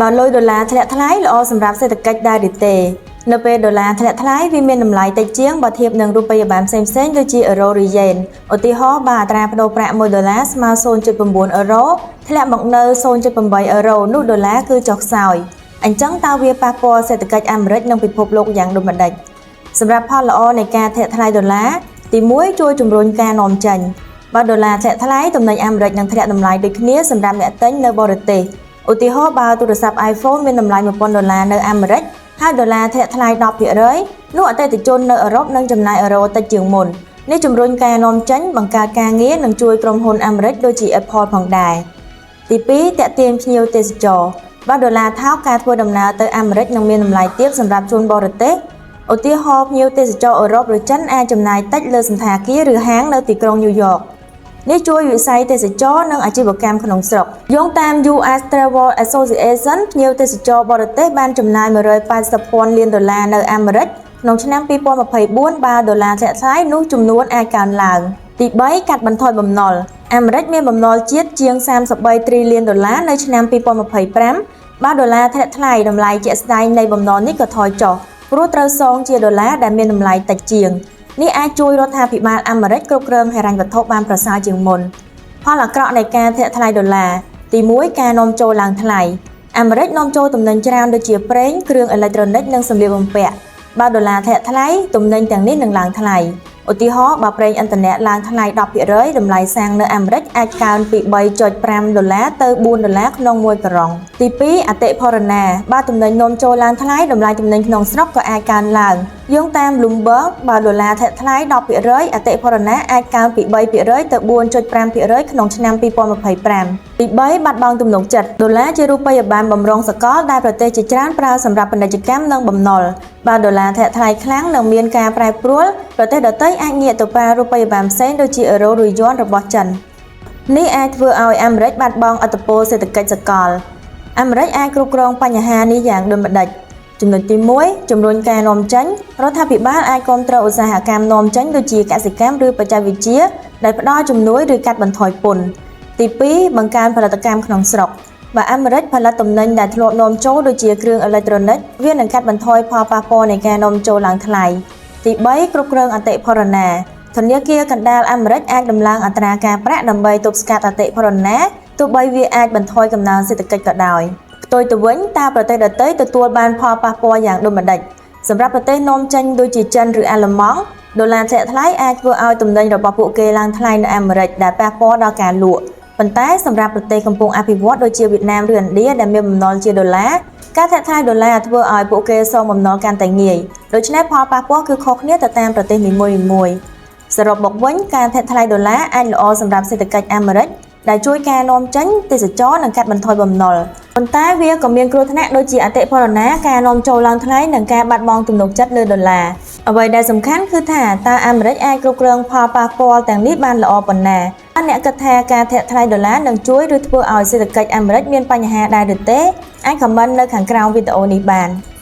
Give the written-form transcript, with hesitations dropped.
បើលុយដុល្លារធ្លាក់ថ្លៃល្អសម្រាប់សេដ្ឋកិច្ចដែរឬទេនៅពេលដុល្លារធ្លាក់ថ្លៃវាមានតម្លៃតិចជាងបើធៀបនឹងរូបិយប័ណ្ណផ្សេងៗដូចជាអឺរ៉ូឬយេនឧទាហរណ៍បើអត្រាប្តូរប្រាក់1ដុល្លារស្មើ0.9អឺរ៉ូធ្លាក់មកនៅ0.8អឺរ៉ូនោះដុល្លារគឺចុះខ្សោយអញ្ចឹងតើវាប៉ះពាល់សេដ្ឋកិច្ចអាមេរិកនិងពិភពលោកយ៉ាងដូចម្តេចសម្រាប់ផលល្អនៃការធ្លាក់ថ្លៃដុល្លារទី1ជួយជំរុញការនាំចេញបើដុល្លារធ្លាក់ថ្លៃទំនិញអាមេរិកនឹងធ្លាក់តម្លៃដូចគ្នាសម្រាប់អ្នកទិញនៅបរទេសឧទាហរណ៍បើទូរស័ព្ទ iPhone មានតម្លៃ1000ដុល្លារនៅអាមេរិកហើយដុល្លារធ្លាក់ថ្លៃ10%នោះអតិថិជននៅអឺរ៉ុបនឹងចំណាយអឺរ៉ូតិចជាងមុននេះជំរុញការនាំចេញបង្កើតការងារនិងជួយក្រុមហ៊ុនអាមេរិកដូចជា Apple ផងដែរទី2ទាក់ទាញភ្ញៀវទេសចរបើដុល្លារថោកការធ្វើដំណើរទៅអាមេរិកនឹងមានតម្លៃទាបសម្រាប់ជនបរទេសឧទាហរណ៍ភ្ញៀវទេសចរអឺរ៉ុបឬចិនអាចចំណាយតិចលើសណ្ឋាគារឬហាងនៅទីក្រុងញូវយ៉កនេះជួយវិស័យទេសចរនិងអាជីវកម្មក្នុងស្រុកយោងតាម US Travel Association ភ្ញៀវទេសចរបរទេសបានចំណាយ180ពាន់លានដុល្លារនៅអាមេរិកក្នុងឆ្នាំ2024បើដុល្លារធ្លាក់ថ្លៃនោះចំនួនអាចកើនឡើងទី3កាត់បន្ថយបំណុលអាមេរិកមានបំណុលជាតិជាង33 trillion ដុល្លារនៅឆ្នាំ2025បើដុល្លារធ្លាក់ថ្លៃតម្លៃជាក់ស្ដែងនៃបំណុលនេះក៏ថយចុះព្រោះត្រូវសងជាដុល្លារដែលមានតម្លៃតិចជាងនេះអាចជួយរដ្ឋាភិបាលអាមេរិកគ្រប់គ្រងហិរញ្ញវត្ថុបានប្រសើរជាងមុនផលអាក្រក់នៃការធ្លាក់ថ្លៃដុល្លារទី1ការនាំចូលឡើងថ្លៃអាមេរិកនាំចូលទំនិញច្រើនដូចជាប្រេងគ្រឿងអេឡិចត្រូនិកនិងសម្លៀកបំពាក់បើដុល្លារធ្លាក់ថ្លៃទំនិញទាំងនេះនឹងឡើងថ្លៃឧទាហរណ៍បើប្រេងឥន្ធនៈឡើងថ្លៃ10%តម្លៃសាំងនៅអាមេរិកអាចកើនពី3.5ដុល្លារទៅ4ដុល្លារក្នុងមួយការុងទី2អតិផរណាបើទំនិញនាំចូលឡើងថ្លៃតម្លៃទំនិញក្នុងស្រុកក៏អាចកើនឡើងយោងតាម Bloomberg បើដុល្លារធ្លាក់ថ្លៃ10%អតិផរណាអាចកើនពី3%ទៅ4.5%ក្នុងឆ្នាំ2025ទី3បាត់បង់ទំនុកចិត្តដុល្លារជារូបិយប័ណ្ណបំរុងសកលដែលប្រទេសជាច្រើនប្រើសម្រាប់ពាណិជ្ជកម្មនិងបំណុលបើដុល្លារធ្លាក់ថ្លៃខ្លាំងនិងមានការប្រែប្រួលប្រទេសដទៃអាចងាកទៅប្រើរូបិយប័ណ្ណផ្សេងដូចជាអឺរ៉ូឬយ័នរបស់ចិននេះអាចធ្វើឲ្យអាមេរិកបាត់បង់ឥទ្ធិពលសេដ្ឋកិច្ចសកលអាមេរិកអាចគ្រប់គ្រងបញ្ហានេះយ៉ាងដូចម្តេចចំណុចទី1ជំរុញការនាំចេញរដ្ឋាភិបាលអាចគាំទ្រឧស្សាហកម្មនាំចេញដូចជាកសិកម្មឬបច្ចេកវិទ្យាដែលផ្ដល់ជំនួយឬកាត់បន្ថយពន្ធទី2បង្កើនផលិតកម្មក្នុងស្រុកបើអាមេរិកផលិតទំនិញដែលធ្លាប់នាំចូលដូចជាគ្រឿងអេឡិចត្រូនិកវានឹងកាត់បន្ថយផលប៉ះពាល់នៃការនាំចូលឡើងថ្លៃទី3គ្រប់គ្រងអតិផរណាធនាគារកណ្ដាលអាមេរិកអាចដំឡើងអត្រាការប្រាក់ដើម្បីទប់ស្កាត់អតិផរណាទោះបីវាអាចបន្ថយកំណើនសេដ្ឋកិច្ចក៏ដោយផ្ទុយទៅវិញតើប្រទេសដទៃទទួលបានផលប៉ះពាល់យ៉ាងដូចម្តេចសម្រាប់ប្រទេសនាំចេញដូចជាចិនឬអាល្លឺម៉ង់ដុល្លារធ្លាក់ថ្លៃអាចធ្វើឲ្យទំនិញរបស់ពួកគេឡើងថ្លៃនៅអាមេរិកដែលប៉ះពាល់ដល់ការលក់ប៉ុន្តែសម្រាប់ប្រទេសកំពុងអភិវឌ្ឍដូចជាវៀតណាមឬឥណ្ឌាដែលមានបំណុលជាដុល្លារការធ្លាក់ថ្លៃដុល្លារធ្វើឲ្យពួកគេសងបំណុលកាន់តែងាយដូច្នេះផលប៉ះពាល់គឺខុសគ្នាទៅតាមប្រទេសនីមួយៗសរុបមកវិញការធ្លាក់ថ្លៃដុល្លារអាចល្អសម្រាប់សេដ្ឋកិច្ចអាមេរិកដែលជួយការនាំចេញទេសចរនិងកាត់បន្ថយបំណុលប៉ុន្តែវាក៏មានគ្រោះថ្នាក់ដូចជាអតិផរណាការនាំចូលឡើងថ្លៃនិងការបាត់បង់ទំនុកចិត្តលើដុល្លារអ្វីដែលសំខាន់គឺថាតើអាមេរិកអាចគ្រប់គ្រងផលប៉ះពាល់ទាំងនេះបានល្អប៉ុណ្ណាតើអ្នកគិតថាការធ្លាក់ថ្លៃដុល្លារនឹងជួយឬធ្វើឲ្យសេដ្ឋកិច្ចអាមេរិកមានបញ្ហាដែរឬទេអាច comment នៅខាងក្រោមវីដេអូនេះបាន។